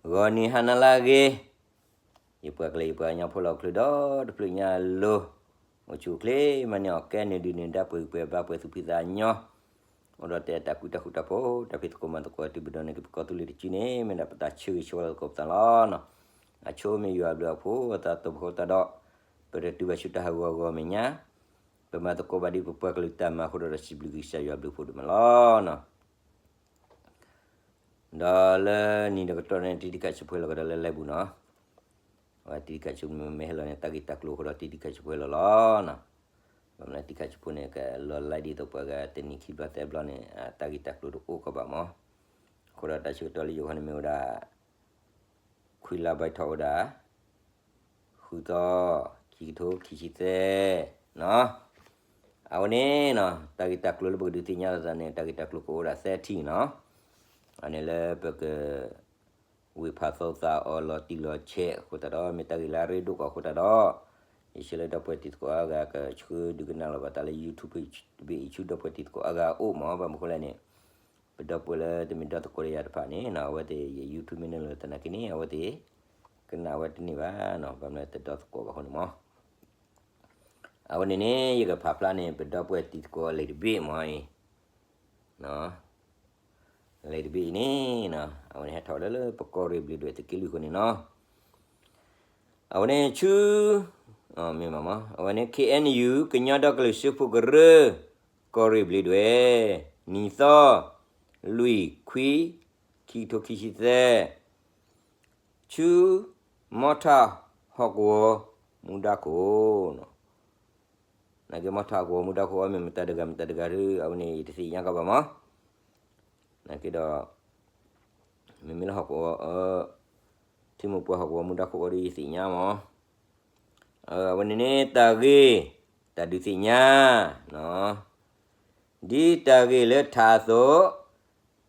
ဂီၤနံၤဟါနၤလၢအဂ့ၤ, ယပှၤကလုာ်ယပှၤကညီဖိလီၤကလုာ်ဒီတဖျၢၣ်ညါအလိၤ, အိၣ်ဆူၣ်အိၣ်ချ့မၤန့ၢ်အီၣ်ကဲနုာ်ဒုးနုာ်ဒါပှဲၤဂံၢ်ပှဲၤဘါပှဲၤသူၣ်ဖှံသးညီ, အိၣ်ဒီးတဲတၢ်ကူတၢ်ဃူတၢ်ဖိး တၢ်ဖံးသကိးမၤသကိးတုၤပဒိးန့ၢ်က့ၤပကီၢ်သူလ့ၤတစုန့ၣ် မ့ၢ်ဒၣ်ပတၢ်ဆၢဂ့ၤဆၢဝါလီၤသကိးပသးလီၤနီၤ. အဆိမ့ၢ်ယွၤအဘျုးအဖှိၣ်အသးတိၢ်ပဃိတၢ်ဒီး ပတတုၤဘၣ်ဆူတၢ်ဟးဂီၤအဂီၢ်မဲာ်ညါ, ပမၤသကိးဘၣ်ဒ်ပပှၤကလုာ်တၢ်မၤအဃိဒီး စံးဘျုးကစၢ်ယွၤအဘျုးအဖှိၣ်ဒိၣ်မးလီၤနီၤ. ဒီးလၢနံၤတကတီၢ်န့ၣ် တံၤတံၤခးဆူးဖိလီၤကဒီးလၢလဲၤဘူးနီၤ, အဝဲတံၤတံၤခးဆူးမ့ၢ်ဟဲလီၤန့ၣ် တၢ်ဂ့ၢ်တၢ်ကျိၤအဃိဒီး တံၤတံၤခးဆူးဖိလီၤလီၤနီၤ. ဘၣ်မနုၤတံၤခးဆူးဖိန့ၣ် ကလီၤလၢဒ်သိးပှၤဂၤတနံၤခံဘျီသၢဘျီန့ၣ် တၢ်ဂ့ၢ်တၢ်ကျိၤတအိၣ်ကီးဘၣ်မး, အဃိဒီးတၢ်ဆၢကတီၢ်လၢယိၤခီန့ၣ်မ့ၢ်ဝဲဒၣ် ခွံလါဘၣ်ထီၣ်ဝဲဒၣ် ဃုသီ ခံကထိခံဆံသၢနီၤ. အဝဲန့ၣ်နီၤ တၢ်ဂ့ၢ်တၢ်ကျိၤလၢပကဒုးသ့ၣ်ညါလိာ်သးန့ၣ် တၢ်ဂ့ၢ်တၢ်ကျိၤကအိၣ်ဒၣ်သၢထံၣ်နီၤ. အန့ၣ်လၢပက ဝ့ၢ်ဖးသီသးအီၤလီၤတံၢ်လီၤဆဲးအဃိသတးဒီး မ့ၢ်တၢ်ဂ့ၢ်လၢအရ့ဒိၣ်ကီးအဃိသတးဒီး ယဆၢလၢဒီပုၢ်ဝဲၢ်တံၤသကိးအါဂၤကဆှၢဒုးကနၣ်လီၤဘၣ်တၢ်လၢ YouTube တဘ့ၣ်အံၤဆူ ဒီပုၢ်ဝဲၢ်တံၤသကိးအါဂၤအအိၣ်မး. ဘၣ်မနုၤဃိလဲၣ်န့ၣ် ပဒီပုၢ်ဝဲၢ်လၢတမ့ၢ်ဒီသကိးဒီးယၤတဖၣ်န့ၣ်နီၤ အဝဲသ့ၣ်ယ YouTube မ့ၢ်နုာ်လီၤသနာ်က့န့ၣ် အဝဲသ့ၣ် ကနၣ်ဝဲတန့ၢ်ဘၣ်နီၤ ဘၣ်မနုၤတဒီသကိးဘၣ်အဃိန့ၣ်မး. အဝဲန့ၣ်န့ၣ် ယကဖးဖျါန့ၣ် ပဒီပုၢ်ဝဲၢ်တံၤသကိးအလံာ်တဘ့ၣ်မးအံၤ လံာ်တဘ့ၣ်အံၤန့ၣ်နီၤ အဝဲန့ၣ်ဟဲထီၣ်ဝဲဒၣ်လၢပကီၢ်ရ့ၣ်ဘျုးဒွဲၣ်သုးက့လွံၢ်အဃိန့ၣ်နီၤ. အဝဲန့ၣ်ဆူ မ့ၢ်မးမး အဝဲန့ၣ် ခ့ၣ်အဲၣ်ယူၣ် ကညီဒီကလုာ်စၢဖှိၣ်ကရၢ ကီၢ်ရ့ၣ်ဘျုးဒွဲၣ် နံၤသီ လွံၢ် ခွံ ခံကထိခံဆံသၢ ဆူ မီထၣ်ဟီၣ်ကဝီၤ မူဒါခိၣ်နီၤ. နာ်က့ မီထၣ်ဟီၣ်ကဝီၤမူဒါခိၣ်အံၤ မ့ၢ်မတၤတဂၤမတၤတဂၤဒီး အဝဲန့ၣ် ယတသ့ၣ်ညါကီးဘၣ်မး. နာ်က့ဒီး မ့မ့ၢ်လၢဟီၣ်ကဝီၤ ထံမိၢ်ပှၢ်ဟီၣ်ကဝီၤမူဒါခိၣ်အံၤဒီး ယသ့ၣ်ညါမး. အဝဲန့ၣ်န့ၣ် တၢ်ဂ့ၢ် တၢ်ဒုးသ့ၣ်ညါ ဒ်တၢ်ဂ့ၢ်လၢထးအသိး,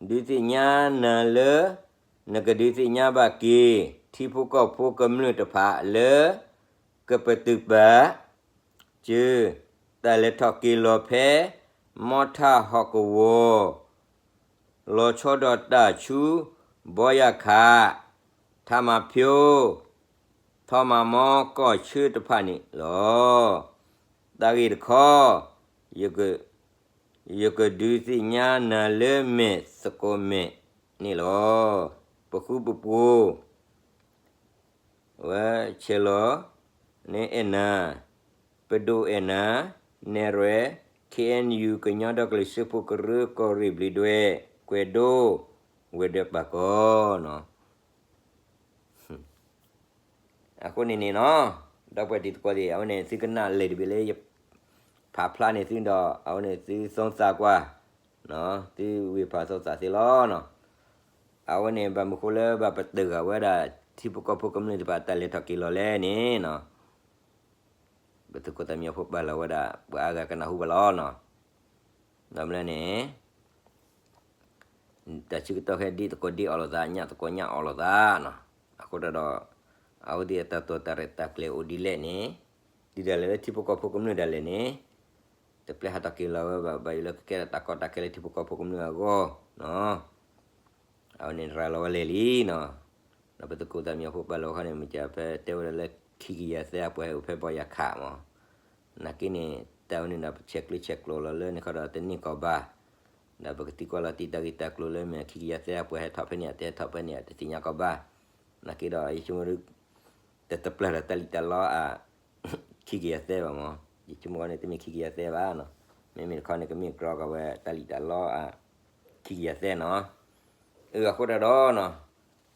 ဒုးသ့ၣ်ညါနၤလၢ နကဒုးသ့ၣ်ညါဘၣ်က့ၤ ထံဖိကီၢ်ဖိကမျၢၢ်တဖၣ်လၢ ကပတုာ်ပာ် စၢၤ တၢ်လဲၤထီၣ်က့ၤလီၤဖဲ မီထၣ်ဟီၣ်ကဝီၤ လီၤဆီဒီးတၢ်ဆူ ဘီယၤခး ထးမၤဖၠိ ထီမၤမီကီၢ်ဆၢတဖၣ်န့ၣ်လီၤ. တၢ်ဂ့ၢ်တခီ ယကဒုးသ့ၣ်ညါနၤလၢမဲာ်သကိးမဲာ်န့ၣ်လီၤ. ပဃုပပှိၤ ဝဲဆဲးလီၤ န့ၣ်အဲၣ်နၤ, ပဒိၣ်အဲၣ်နၤ, နဲၣ်ရွဲၣ် ခ့ၣ်အဲၣ်ယူၣ် ကညီဒီကလုာ်စၢဖှိၣ်ကရၢကီၢ်ရ့ၣ်ဘျုးဒွဲၣ် ကွဲးဒိ ဝဲၤဒၢးပာ်ကီၤနီၤ. အဃိန့ၣ်န့ၣ်နီၤ, ဒီပုၢ်ဝဲၢ်တံၤသကိးသ့ၣ် အဝဲန့ၣ်သုကနၣ်လံာ်တဘ့ၣ်လၢယဖးဖျါန့ၢ်သုဒီး အဝဲန့ၣ်သုသီသးကွၢ်, သုဝ့ၢ်ဖးသီသးသ့လီၤနီၤ. အဝဲန့ၣ်ဘၣ်မနုၤဃိလၢဘၣ်ပတုာ်ဃာ်ဝဲဒၣ် ထံဖိကီၢ်ဖိကမျၢၢ်တဖၣ်တၢ်လဲၤထီၣ်က့ၤလီၤလဲၣ်န့ၣ်နီၤ ပသုးခိၣ်သးမံဖိပာ်လီၤဝဲဒၣ် ပှၤအါဂၤကနၢ်ဟူဘၣ်လီၤနီၤ. ဒီးမနုၤန့ၣ် တၢ်ဆၢကတီၢ်ခဲဒ့ၣ်သကိးဒ့ၣ်အီၤလိာ်သး ညၣ်သကိးညၣ်အီၤလိာ်သးနီၤ. အဃိတၢ်ဒီး အဝဲသ့ၣ်အတၢ်တိာ်တၢ်ရဲၣ်တၢ်ကျဲၤအိၣ်ဒ်လဲၣ်န့ၣ်, ဒ်ဒၣ်လဲာ်လၢထံဖိကီၢ်ဖိကမျၢၢ်ဒၣ်လဲာ်န့ၣ်, တပျဲဟးထီၣ်က့ၤလီၤဝဲဘၣ် ဘၣ်ယိၣ်လၢကကဲထီၣ်တၢ်ကီတၢ်ခဲလၢထံဖိကီၢ်ဖိကမျၢၢ်အဂီၢ်နီၤ. အဝဲန့ၣ်ရၤလီၤဝဲလဲၣ်လံနီၤ. ဒီးပသုးခိၣ်သးမံဖိပာ်လီၤခီန့ၣ် မ့ၢ်ကဖဲတဲဝဲဒၣ်လၢ ခံကယၤသၢအပှဲၤဟဲအိၣ်ဖဲဘီယၤခးမး. နာ်က့န့ၣ် တၢ်ဝဲန့ၣ်ဒီးပဆဲးကျၢဆဲးကျိးလီၤလၢန့ၣ်ခီဒီးတန့ၢ်ကီးဘၣ်. ဒီးပကသံကွၢ်လီၤတံၢ်တၢ်ဂ့ၢ်တၢ်ကျိၤလၢမ့ၢ်ခံကယၤသၢအပှဲၤဟဲထီၣ်ဖဲန့ၣ် အတဟဲထီၣ်ဖဲန့ၣ်အတသ့ၣ်ညါကီးဘၣ်. နာ်က့ဒီး ယဆိကမိၣ် တတပျၢ်ဒီးတၢ်လံၣ်တၢ်လီအ ခံကယၤသၢဘၣ်မး. ယဆိကမိၣ်န့ၣ် တမ့ၢ်ခံကယၤသၢဘၣ်နီၤ. မ့မ့ၢ်တခီန့ၣ် ကမ့ၢ်ကြီကီးဝဲတၢ်လံၣ်တၢ်လီအ ခံကယၤသၢနီၤ. အဃိတၢ်ဒီးနီၤ,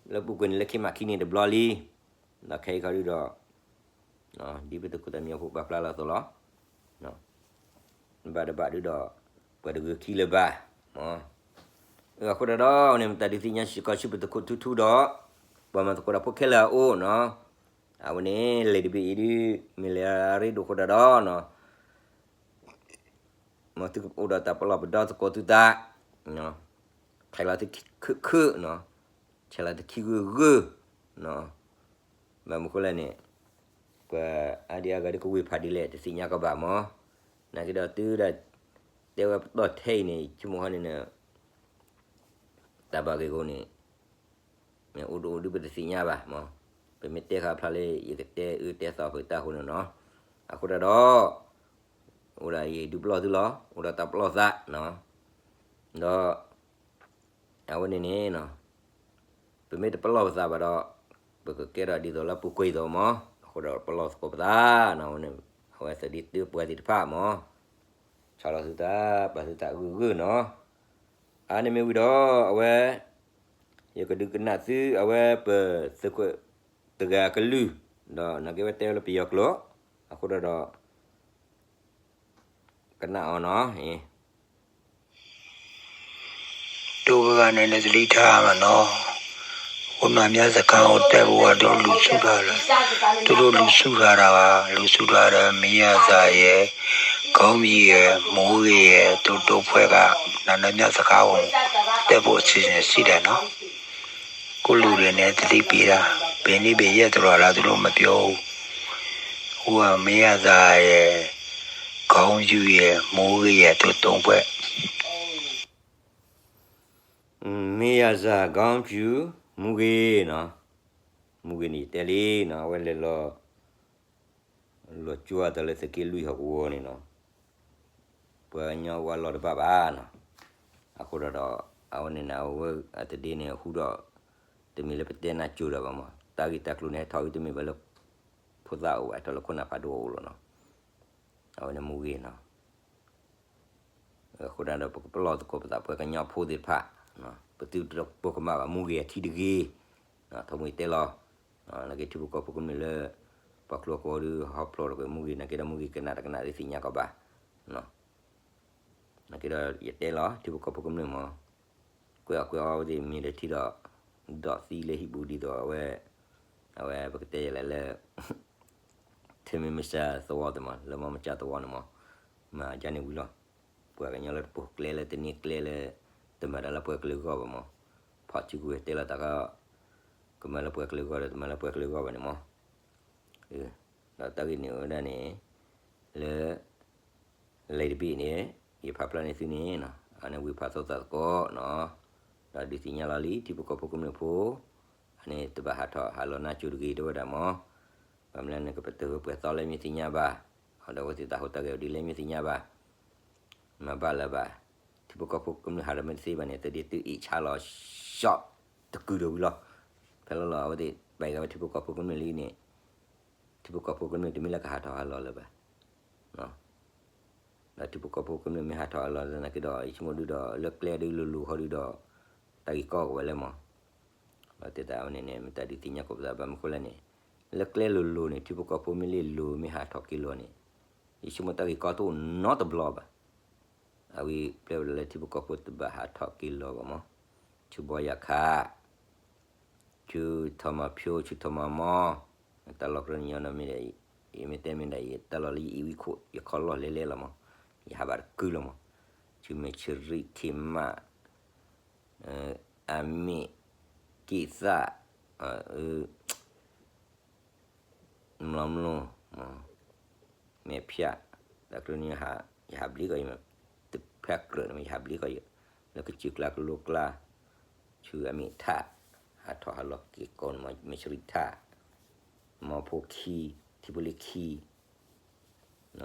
လၢပူၤကွံာ်န့ၣ်လၢခံမးခံနံၤတဘျီလံ. ဒီးခဲအံၤခီဒုဒီး ဒ်ပသုးခိၣ်သးမံဖိပာ်ဖျါလီၤအသိးလီၤ. ဘၣ်တဘၣ်ဒုဒီး ပှၤတဂုာ်ခံလၢၤဘၣ်မး. အဃိတၢ်ဒီးန့ၣ် မတၤဒုးသ့ၣ်ညါစ့ၢ်ကီးဆူပသုးခိၣ်ထူထူဒီး ပှၤမၤသကိးတၢ်ဖိခဲလၢာ်အအိၣ်နီၤ. အဝဲန့ၣ် လံာ်တဘ့ၣ်အံၤဒု မ့ၢ်လံာ်အရ့ဒိၣ်အဃိတၢ်ဒီးနီၤ မ်သုကအိၣ်ဒီးတၢ်ပလီၢ်ပဒီသကိးသုသး, ဆဲးလီၤသုခုၣ်ခုၣ်နီၤ, ဆဲးလီၤသုခံဂုၢ်ဂုၢ်နီၤ. ဘၣ်မနုၤဃိလဲၣ်န့ၣ် ပှၤအါဒံအါဂၤဒုကဝ့ၢ်ဖးဒ်လဲၣ် တသ့ၣ်ညါကီးဘၣ်မး. နာ်က့ဒီးတုၤဒၣ်တဲဝဲပတီၢ်ထဲအံၤန့ၣ် ဆိကမိၣ်ဟီန့ၣ် တၢ်ဘၣ်ဂ့ၢ်အဃိန့ၣ် မ့ၢ်အိၣ်တအိၣ်ဒုးပတသ့ၣ်ညါဘၣ်မး, ပမ့ၢ်တဲဃာ်ဖျါလၢ ယကတဲအၢတဲသီဖုးတၢ်အဃိန့ၣ်နီၤ, အဃိဒၣ်ဒီး အိၣ်ဒၣ်ယဒုးပလီၢ်သုလီၤ, အိၣ်ဒီးတၢ်ပလီၢ်သးနီၤ, ဒီး အဝဲန့ၣ်န့ၣ်နီၤ, ပမ့ၢ်တပလီၢ်ပသးဘၣ်ဒီး ပကကဲထီၣ်ဒ်သိးလၢပူၤကွံာ်သိးမး, အဃိဒီးပလီၢ်သကိးပသးနီၤ, အဝဲသဒံးတၢ်ပှၤသ့ၣ်တဖၣ်မး, ဆါလီၤသုတၢ်ပာ်သုတၢ်ဂုာ်ဂုာ်နီၤ, အန့ၣ်မ့ၢ်ဝံၤဒီး အဝဲ ယကဒုးကနၣ်သု အဝဲပသုးခိၣ်တဂၤအကလုၢ်, ဒီးနာ်က့ဝဲတဲလၢပယီၤကျိာ်, အဃိဒီးဒီး ကနၣ်အီၤနီၤ, ဒိၣ်ကဂၤန့ၣ် နသတိထားမးနီၤ, ခိၣ်နၢ်မၠၣ်စခါအိၣ်တဲဘိဝဲ ဒိၣ်လူၤဆူၣ်ထီၣ်လၢ, ဒိၣ်ဒိၣ်လူၤဆူၣ်ထီၣ်ဒီး လူၤဆူၣ်ထီၣ်ဒီး မ့ၢ်ယၤသးယဲ, ကီမယံၤယဲ, မူဂ့ၤယဲ, တိတိဖှဲကး, နနၢ်မၠၣ်စခါအိၣ်, တဲဘိဆံးန့ၣ်စံးဒဲးနီၤ ကိၣ်လူၤဒဲးန့ၣ် တသ့ပ့ၤဒၣ်, ပ့ၤန့ၣ်ဘ့ၣ်ယဲၢ်တရီၤလၢ် သူတို့မပြောဘူး, ဟူမ့ၢ်ယၤသးယဲ, ကီမယံၤယဲ, မူဂ့ၤယဲ, တိတိဖှဲ မ့ၢ်ယၤစၢ် ကီမယံၤ, မူဂ့ၤနီၤ, မူဂ့ၤန့ၣ်ယတဲလံနီၤ, အဝဲလဲၤလီၤ လီၤကၠိအသးလၢသုးက့လွံၢ်ဟီၣ်ကဝီၤန့ၣ်နီၤ, ပှၤကညီဝဲလီၤတဘၣ်ဘၣ်နီၤ, အဃိဒီးဒီး အဝဲန့ၣ်န့ၣ် အဝဲအတဒ့န့ၣ် ဟူဒီး တမ့ၢ်လၢပတဲနၢ်ကၠိဒီးဘၣ်မး, တၢ်ဂ့ၢ်တၢ်ကျိၤန့ၣ် ဟဲထီၣ်ဝံၤတမ့ၢ်ဘၣ်လၢ ဖိသၣ်အိၣ်ဘၣ် ဟဲထီၣ်လၢခိၣ်နၢ်ဖးဒိၣ်အအိၣ်လီၤနီၤ, အဝဲန့ၣ်မူဂ့ၤနီၤ အဃိဒၣ်ဒီး ပကပလီၢ်သကိးပသးပှၤကညီဖိသ့ၣ်တဖၣ်, ပသုတပိာ်ကမၣ်ဘၣ် မူဂ့ၤအထံတဂ့ၤ, ထီၣ်မူတဲလီၤ, နာ်က့ထံဖိကီၢ်ဖိကမျၢၢ်လၢ ပှၤကျိၤကဝီၤဒုး ဟီဖျိးတကွဲးမူဂ့ၤ နာ်က့ဒီးမူဂ့ၤကနၣ်တကနၣ်ဒုးသ့ၣ်ညါကီးဘၣ်, နာ်က့ဒီးယတဲလီၤ ထံဖိကီၢ်ဖိကမျၢၢ်မး, ကွဲးအီၣ်ကွဲးအီဝဲသ့ၣ်မ့ၢ်ဒီးထံဒီး ဒိးသံလၢဟံၣ်ပူၤဒ်သိးအဝဲ, အဝဲပကတဲယဲလဲၣ်လၢ ထမ့ၢ်မစၢ်သဝီသ့ၣ်မး လၢမ့ၢ်မစၢ်သဝီန့ၣ်မး, မၤကန့ၣ်ဝံၤလီၤ, ပှၤကညီလၢတပိာ်ကျဲလၢတန့ၢ်ကျဲလၢ တမၤတၢ်လၢပှၤကလုာ်ဂီၢ်ဘၣ်မး, ဖီၣ်စုကဝဲၤတဲလီၤတၢ်ခီ, ကမၤလၢပှၤကလုာ်ဂီၢ်ဒီး တမၤလၢပှၤကလုာ်ဂီၢ်ဘၣ်န့ၣ်မး, ဒီးတၢ်ဂ့ၢ်န့ၣ်ဝဲဒၣ်န့ၣ်, လၢ လံာ်တဘ့ၣ်န့ၣ် ယဖးဖျါန့ၢ်သုန့ၣ်, အန့ၣ်ဝံၤဖးသိသးသကိးနီၤ, ဒီးဒုးသ့ၣ်ညါလီၤလံ ထံဖိကီၢ်ဖိကမျၢၢ်ဖိ, အန့ၣ်တဘၣ်ဟးထီၣ်ဟးလီၤနၢ်ကၠိတဂ့ၤ တဲဝဲဒၣ်မး, ဘၣ်မနုၤန့ၣ် ကပတုာ်ဝဲပှဲၤသီလၢမ့ၢ်သ့ၣ်ညါဘၣ်, ဒီးအဝဲသ့ၣ်တၢ်ဟူးတၢ်ဂဲၤအိၣ်ဒ်လဲၣ်မ့ၢ်သ့ၣ်ညါဘၣ်, မၤဘၣ်လၢၤဘၣ်, ထံဖိကီၢ်ဖိကမျၢၢ်ဟးထီၣ်မ့ၢ်တသ့ဘၣ်န့ၣ် တဒ်တုၤအ့ၣ်ဆါလီၤ ရှီၣ်တကုာ်ဒီးဝံၤလီၤ, ဖဲလီၤလီၤ အဝဲသ့ၣ်ပာ်က့ၤဝဲထံဖိကီၢ်ဖိကမျၢၢ်လံန့ၣ်, ထံဖိကီၢ်ဖိကမျၢၢ်တမ့ၢ်လၢကဟးထီၣ်ဟးလီၤလၢၤဘၣ် ဒီးထံဖိကီၢ်ဖိကမျၢၢ်မ့ၢ်ဟးထီၣ်အလီၢ်သနာ်က့ဒီး ယဆိကမိၣ်ဒုဒီး လၢကျဲဒုးလိၤလိၤဃီဒုဒီး တၢ်ဂ့ၢ်ကီကဝဲလၢမး, ဒီးတဲတၢ်ဝဲန့ၣ်န့ၣ် မ့ၢ်တၢ်ဒုးသ့ၣ်ညါကိးပသးဘၣ်မနုၤဃိလဲၣ်န့ၣ်, လၢကျဲလိၤလိၤန့ၣ် ထံဖိကီၢ်ဖိမ့ၢ်လ့ၢ်လိၤမ့ၢ်ဟးထီၣ်က့ၤလီၤန့ၣ်, ယဆိကမိၣ်တၢ်ဂ့ၢ်ကီတအိၣ်နီတဘျီဘၣ်. အဝဲပျဲဝဲဒၣ်လၢထံဖိကီၢ်ဖိတဘၣ်ဟးထီၣ်က့ၤလီၤဘၣ်မး, ဆူဘီယၤခး ဆူထီမၤဖၠိ ဆူထီမၤမီ, တၢ်လီၢ်ကြၢးန့ၣ်ညီနုၢ်မ့ၢ်ဒီး ယမ့ၢ်တဲမ့ၢ်ဒီး ယတၢ်လီၢ်လၢယအံၤဝံခိၣ် ယခီလီၢ်လဲလဲလီၤမး, ယဟးဘၣ်တကုာ်လီၤမး, ဆူမဲၢ်ဆရံၣ်ထံမး, အမ့ၢ် က့ၣ်သၣ် မလီၤမလိၤ မဲာ်ဖၠၣ်, တၢ်ကြၢးန့ၣ် ယဟးဘျ့ကီး တဖၣ်ကြၢးန့ၣ် ယဟးဘျ့ကီး လၢကစၢၢ်ကျါကလိကျါ, ဆူအမ့ၢ်ထၣ်, ဟးထီၣ်ဟးလီၤက့ၤကိးန့ၣ် မဲၢ်ဆရံၣ်ထၣ်, မီဖိခံ, ထံဖိလ့ခံ,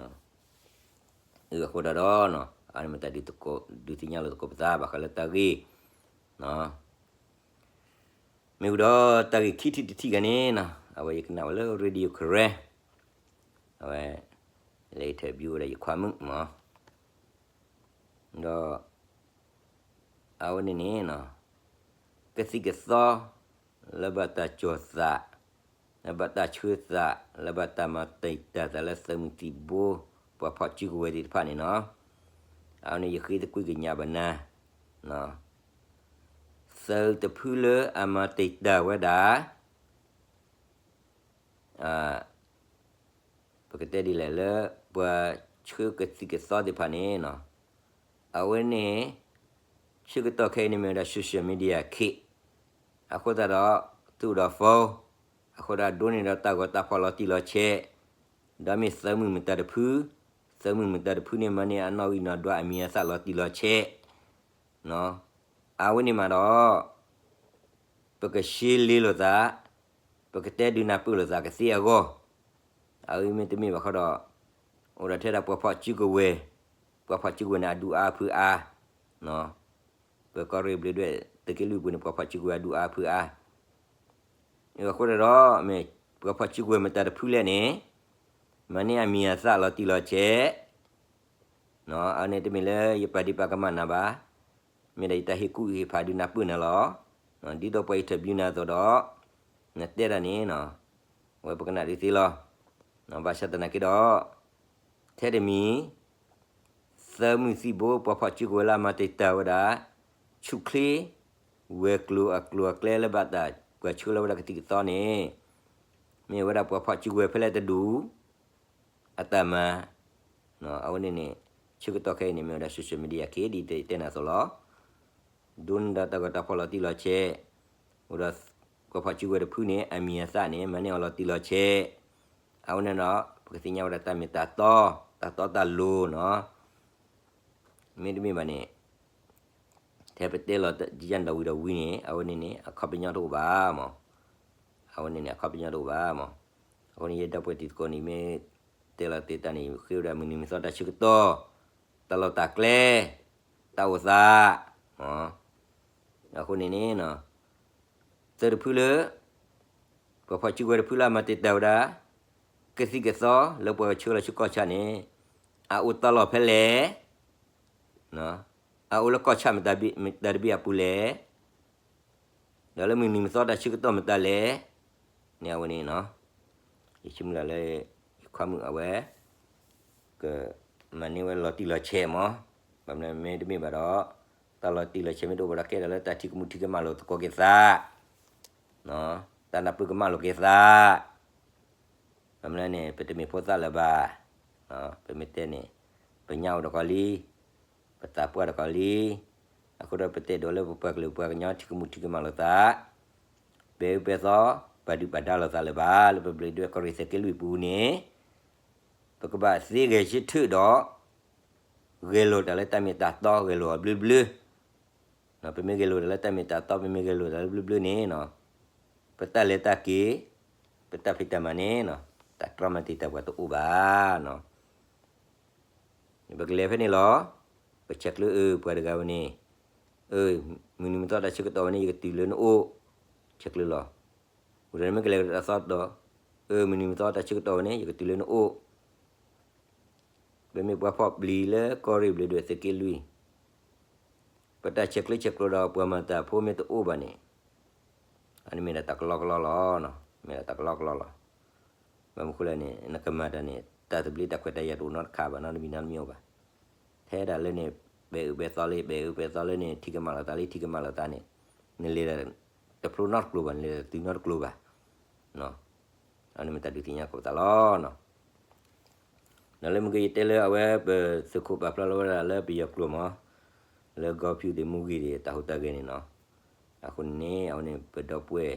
အဃိဒၣ်ဒီး အန့ၣ်မ့ၢ်တၢ်ဒုးသ့ၣ်ညါလိာ်သကိးပသးဘၣ်ဃးလၢတၢ်ဂ့ၢ် မ့ၢ်ဝံၤဒီးတၢ်ဂ့ၢ်ခံထံၣ်တထံၣ်ဂၤန့ၣ်နီၤ အဝဲယကနၣ်ဝဲလၢ Radio Karen, အဝဲ လၢ interview ဝဲဒၣ်ယခွါမုၣ်မး, ဒီး အဝဲန့ၣ်န့ၣ်နီၤ ကသံၣ်ကသီ လၢဘၣ်တၢ်ကၠီၣ်သး လၢဘၣ်တၢ်ဆှၢသး လၢဘၣ်တၢ်မၤတံာ်တာ်သးလၢသုးမုၢ်သံၣ်ဘိ ပှၤဖီၣ်စုကဝဲၤသ့ၣ်တဖၣ်န့ၣ်နီၤ, အဝဲန့ၣ်ယဃ့သကွံာ်ကညးဘၣ်နၤ သုးတဖုလၢအမၤတံာ်တာ်ဝဲဒၣ် ပကတဲဒ်လဲၣ်လၢ ပှၤဆှၢကသံၣ်ကသီသ့ၣ်တဖၣ်န့ၣ်နီၤ, အဝဲန့ၣ် ဆၢကတီၢ်ခဲအံၤန့ၣ်မ့ၢ်ဝဲဒၣ် social media ခ့, အဃိသတးဒီး သူၣ်ဒီး phone, အဃိဒီးဒိးန့ၢ်ဒီးတၢ်ဂီၤတၢ်ဖီၣ်လီၤတံၢ်လီၤဆဲး, ဒီးမ့ၢ်သုးမုၢ်မတၤတဖု, သုးမုၢ်မတၤတဖုန့ၣ်မၤန့ၢ်အနီၣ်ဂံၢ်နီၣ်ဒွးအမံၤအသၣ်လီၤတံၢ်လီၤဆဲး, အဝဲန့ၣ်မးဒီး ပကရှဲလ့လိာ်သး, ပကတဲဒုးနၢ်ပၢၢ်လိာ်သးကသ့အဂီၢ်, အဝဲမ့တမ့ၢ်ဘၣ်ဃီဒီး အိၣ်ဒီးထဲဒၣ်ပှၤဖီၣ်စုကဝဲၤ, ပှၤဖီၣ်စုကဝဲၤန့ၣ် အဒူၣ်အါဖုအါ, ပကီၢ်ရ့ၣ်ဘျ့းဒွဲၣ်သုးက့လွံၢ်ပူၤန့ၣ် ပှၤဖီၣ်စုကဝဲၤအဒူၣ်အါဖုအါ, အဃိဒီး မ့ၢ်ပှၤဖီၣ်စုကဝဲၤမတၤတဖုလဲၣ်န့ၣ်, မၤန့ၢ်အမံၤအသၣ်လီၤတံၢ်လီၤဆဲး အဝဲန့ၣ်တမ့ၢ်လၢယပာ်ဒံးပာ်ကမၣ်နၤဘၣ်, မ့ၢ်ဒၣ်ယတၢ်ဟ့ၣ်ကူၣ်ဟ့ၣ်ဖးဒုးနၢ်ပၢၢ်နၤလီၤ. ဒ်သိးပှၤ interview နၤအသိးဒီး နတဲဒၣ်န့ၣ် အဝဲပကနၣ်ဒုးသ့လီၤ. ဘၣ်ဆၣ်သနာ်က့ဒီး ထဲတမံၤ သၢမုၢ်သံၣ်ဘိ ပှၤဖီၣ်စုကဝဲၤလၢအမၤတံာ်တာ်ဝဲဒၣ် ဆူၣ်ချ့ ဝဲၤကျိၤအကျိၤအကျဲလၢဘၣ်တၢ်ပှၤဆှၢလီၤဝဲဒၣ်ကသံၣ်ကသီန့ၣ် မ့ၢ်ဝဲဒၣ်ပှၤဖီၣ်စုကဝဲၤဖဲလဲၣ်တဒူၣ် အတၢ်မၤ, အဝဲန့ၣ်န့ၣ် ဆၢကတီၢ်ခဲအံၤန့ၣ် မ့ၢ်ဝဲဒၣ် social media က့ၤ ဒ်တဲနၤအသိးလီၤ. ဒိးန့ၢ်ဒီးတၢ်ဂီၤတၢ်ဖီၣ်လီၤတံၢ်လီၤဆဲး, အိၣ်ဒီးပှၤဖီၣ်စုကဝဲၤတဖုန့ၣ် အမံၤအသၣ်န့ၣ် မၤန့ၢ်အီၤလီၤတံၢ်လီၤဆဲး, အဝဲန့ၣ်ဒီး ပကသ့ၣ်ညါဝဲဒၣ်တၢ်မ့ၢ်တၢ်တီ, တၢ်တီတၢ်လိၤနီၤ. မ့တမ့ၢ်ဘၣ်န့ၣ် ထဲပတဲလီၤယၢ်ဒီးဝံၤဒီးဝံၤန့ၣ် အဝဲန့ၣ်န့ၣ် အခီပညီတအိၣ်ဘၣ်မး, အဝဲန့ၣ်န့ၣ် အခီပညီတအိၣ်ဘၣ်မး. အဃိန့ၣ် ယဲဒီပုၢ်ဝဲၢ်တံၤသကိးန့ၣ် မ့ၢ်တဲလီၤတ့ၢ်တၢ်န့ၣ် ဃ့ဝဲဒၣ်မုၢ်နံၤမုၢ်သီတၢ်ဆၢကတီၢ်, တၢ်လီၢ်တၢ်ကျဲ, တၢ်အိၣ်သး, အဃိန့ၣ်န့ၣ် သၢတဖုလၢ ပှၤဖီၣ်စုကဝဲၤတဖုလၢအမၤတံာ်တာ်ဝဲဒၣ် ကသံၣ်ကသီလၢပှၤကဆှၢလီၤဆူကီၢ်ဆၣ်န့ၣ် အအိၣ်တၢ်လီၢ်ဖဲလဲၣ်, အအိၣ်လၢကီၢ်ဆၣ်မတၤတဘ့ၣ်အပူၤလဲၣ်, ဒီးလၢမုၢ်နံၤမုၢ်သီတၢ်ဆၢကတီၢ်မတၤလဲၣ်, န့ၣ်အဝဲန့ၣ် ယဆိကမိၣ်လၢ ယခွါမုၣ်အဝဲ ကမၤန့ၢ်ဝဲလီၤတံၢ်လီၤဆဲးမး, ဘၣ်မနုၤမ့တမ့ၢ်ဘၣ်ဒီး တၢ်လီၤတံၢ်လီၤဆဲးမ့ၢ်တအိၣ်ဘၣ်ဒီး ကဲဒၣ်လၢတၢ်ထံကမူၣ်ထံကမၣ်လိာ်သကိးက့ၤသး, တၢ်နၢ်ပၢၢ်ကမၣ်လိာ်က့ၤသး, ဘၣ်မနုၤန့ၣ် ပတမ့ၢ်ဖိသၣ်လၢၤဘၣ်, ပမ့ၢ်တဲန့ၣ် ပညၣ်အိၣ်ဒီးကီးလံ, ပသးပှၢ်ဒီးကီးလံ, အဃိဒီးပတဲဒိးလၢပပှၤကလုာ်ပှၤကညီထံကမူၣ်ထံကမၣ်လိာ်သး, ပဲာ်အၢပဲာ်သီ ပာ်ဒုၣ်ပာ်ဒါလိာ်သးလၢၤဘၣ် လၢပဘျ့းဒွဲၣ်ကီၢ်ရ့ၣ်သုးက့လွံၢ်ပူၤန့ၣ်, ပကဘၣ်သ့ဂဲၤဆၢထၢၣ်ဒီး ဂဲၤလိာ်တၢ်လၢတၢ်မ့ၢ်တၢ်တီ ဂဲၤလိာ်အီၤဘျၢဘျၢ, ပမ့ၢ်ဂဲၤလိာ်တၢ်လၢတၢ်မ့ၢ်တၢ်တီ ပမ့ၢ်ဂဲၤလိာ်တၢ်လၢဘျၢဘျၢန့ၣ်, ပတၢ်လဲၤတၢ်က့ၤ, ပတၢ်ဖံးတၢ်မၤန့ၣ် တၢ်တြီမၤတံာ်တာ်ပှၤတအိၣ်ဘၣ် ပကလဲၤဖဲန့ၣ်လီၤ, ပဆဲးကျၢအၢ ပှၤတဂၤဝဲန့ၣ်, အၢ မုၢ်နံၤမုၢ်သီတၢ်ဆၢကတီၢ်ဝဲန့ၣ် ယကတုၤလၢနအိၣ်, ဆဲးကျၢလီၤ, ဝံၤဒီးမ့ၢ်ကလဲၤတၢ်သီတီၤ, အၢ မုၢ်နံၤမုၢ်သီတၢ်ဆၢကတီၢ်ဝဲန့ၣ် ယကတုၤလၢနအိၣ်, ပမ့ၢ်ပှၤဖီၣ်ပျံၤလၢကီၢ်ရ့ၣ်ဘျ့းဒွဲၣ်သုးက့လွံၢ် ပတၢ်ဆဲးကျၢဆဲးကျိးဒီးပှၤမၤတၢ်ဖိမ့ၢ်တအိၣ်ဘၣ်န့ၣ်, အန့ၣ်မ့ၢ်ဒၣ်တၢ်ကလီကလီလီၤ, မ့ၢ်ဒၣ်တၢ်ကလီကလီလီၤ, ဘၣ်မနုၤဃိလဲၣ်န့ၣ် နကမၤတၢ်န့ၣ် တၢ်သဘျ့တၢ်ခွဲးတၢ်ယာ်တအိၣ်နီတခါဘၣ် နီတမံၤနီတမံၤအိၣ်ဘၣ်, ထဲဒၣ်လၢန့ၣ် ပဲာ်အၢပဲာ်သီလံ ပဲာ်အၢပဲာ်သီလၢန့ၣ် ထံကမၣ်လိာ်သးလံ ထံကမၣ်လိာ်သးန့ၣ်, နလဲၤတဖျိနီတကျိၤဘၣ် နလဲၤတတုၤနီတကျိၤဘၣ် အန့ၣ်မ့ၢ်တၢ်ဒုးသ့ၣ်ညါကိးပသးလီၤ, ဒီးလၢမ့ၢ်ကယတဲလၢအဝဲပသုးခိၣ်ပာ်ဖျါလီၤဝဲဒၣ်လၢပယီၤကျိာ်မး, လၢကီၢ်ဖၠူသ့ၣ်မူဂ့ၤသ့ၣ် တၢ်ဟူးတၢ်ဂဲၤန့ၣ်နီၤ, အဃိန့ၣ် အဝဲန့ၣ်ပဒီပုၢ်ဝဲၢ်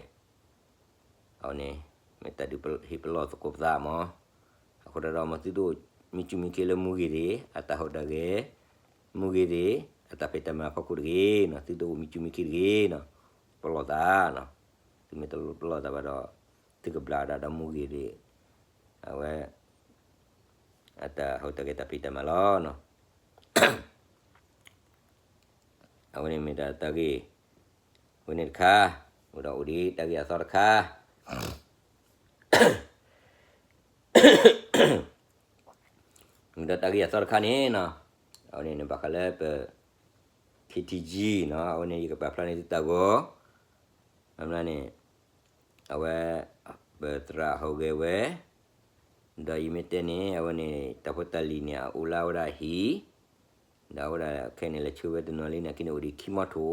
အဝဲန့ၣ် မ့ၢ်တၢ်ဒုးဟ့ၣ်ပလီၢ်သကိးပသးမး, အဃိဒီး မ့ၢ်သုတအိၣ်မံစူၢ်မံခ့လၢမူဂ့ၤသ့ၣ် အတၢ်ဟူးတၢ်ဂဲၤ, မူဂ့ၤသ့ၣ် အတၢ်ဖံးတၢ်မၤအဖီခိၣ်တဂ့ၤနီၤ, သုတအိၣ်မံစူၢ်မံခ့တဂ့ၤနီၤ, ပလီၢ်သးနီၤ, သုမ့ၢ်တပလီၢ်သးဘၣ်ဒီး သုကဘျါဒၣ်ဒီးမူဂ့ၤသ့ၣ်, အဝဲ အတၢ်ဟူးတၢ်ဂဲၤတၢ်ဖံးတၢ်မၤလီၤနီၤ. အဝဲန့ၣ်မ့ၢ်ဒၣ်တၢ်ဂ့ၢ် ဝဲန့ၣ်တခါ, ဝဲဒီးအိၣ်ဒံးတၢ်ဂ့ၢ်အသီတခါ, မ့ၢ်ဒီးတၢ်ဂ့ၢ်အသီတခါန့ၣ်နီၤ, အဝဲန့ၣ်န့ၣ်ဘၣ်ဃးလၢပ ခ့ထံကၠံ နီၤ, အဝဲန့ၣ်ယကပာ်ဖျါန့ၢ်သုတၢ်ဂီၤ, အမ့ၢ်န့ၣ် အဝဲ ပသရၣ်ဟူးဂဲၤဝဲ ဒီးယမ့ၢ်တဲန့ၣ် အဝဲန့ၣ် တၢ်ဖိတၢ်လံၤန့ၣ် အအိၣ်လၢအဝဲဒၣ်အဟံၣ်, ဒီးအဝဲဒၣ်ခဲအံၤန့ၣ် လဲၤဆှၢဝဲတနီၤလံန့ၣ် က့န့ၣ်အိၣ်ဒံးခံမီထိၣ်,